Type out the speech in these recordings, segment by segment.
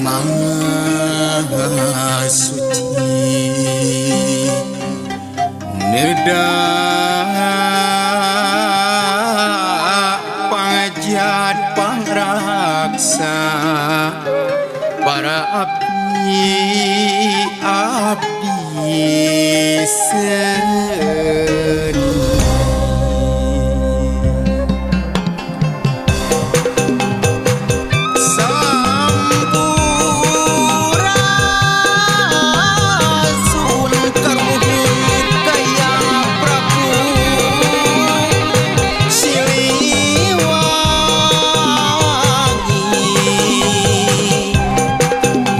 Maha Suci Neda pangajat pangraksa para abdi abdi seni. Sampurasun karuhun kaya Prabu Siliwangi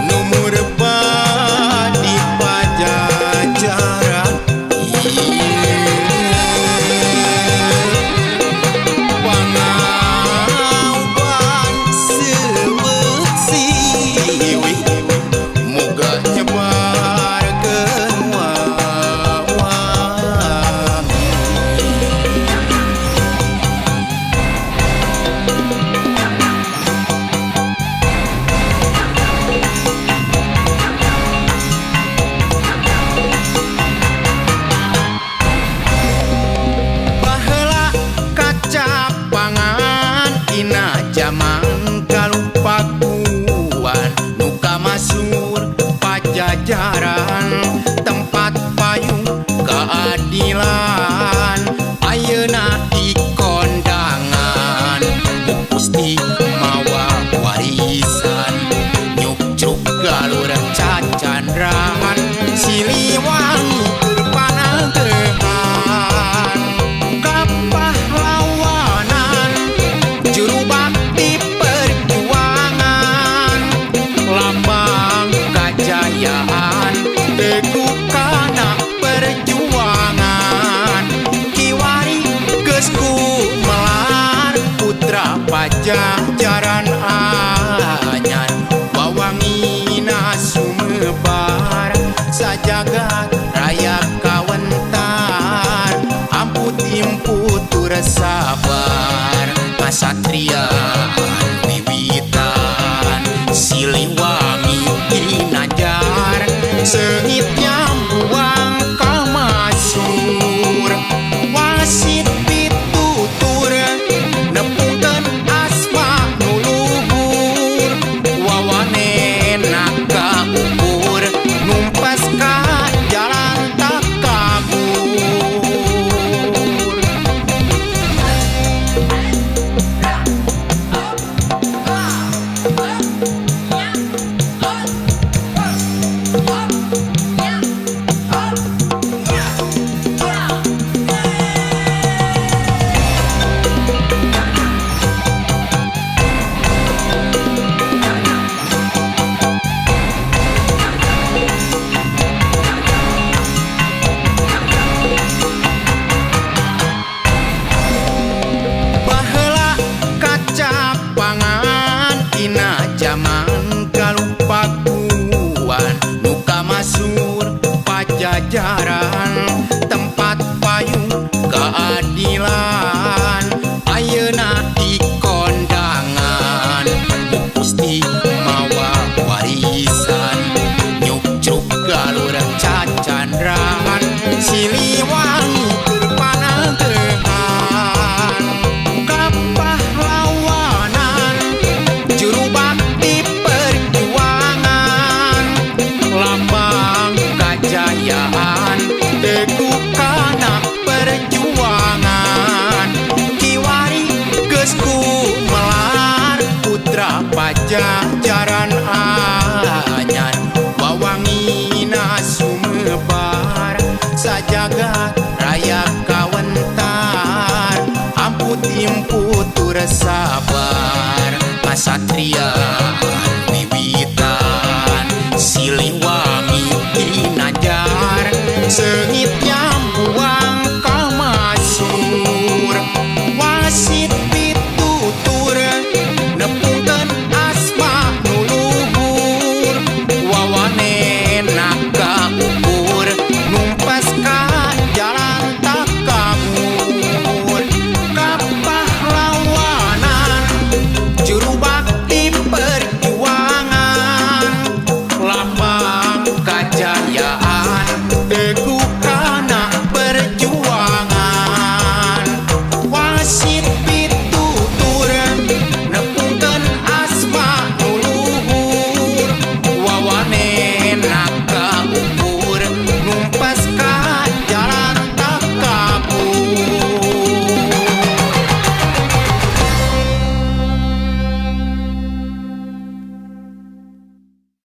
nu murbad di Pajajaran pangauban seueut siwi muga nyebarkeun wawangi. Baheula kacapangan dina jaman kalupakuan nu kamasur Pajajaran tempat payung keadilan ayeuna di kondangan Gusti mawa warisan nyukcruk galur cacandran Siliwangi keur pananggehan kapahlawanan juru bakti perjuangan lambang kajayaan teguh kana perjuangan kiwari geus gumelar putra Pajajaran anyar wawangina sumebar sajagat raya kawentar amput imputur sabar kasatrian wiwitan Siliwangi ginajar seungit nyambuang kamasur wasit pitutur nepungkeun asma nu luhur wawanena kaukur numpas ka jalan takabur. Baheula kacapangan dina jaman kalupakuan nu kamasur Pajajaran tempat payung keadilan ayeuna di kondangan Gusti mawa warisan nyukcruk galur cacandran Siliwangi keur pananggehan kapahlawanan juru bakti perjuangan lambang kajayaan teguh kana perjuangan kiwari geus gumelar putra Pajajaran anyar wawangina sumebar sajagat raya kawentar amput imputur sabar.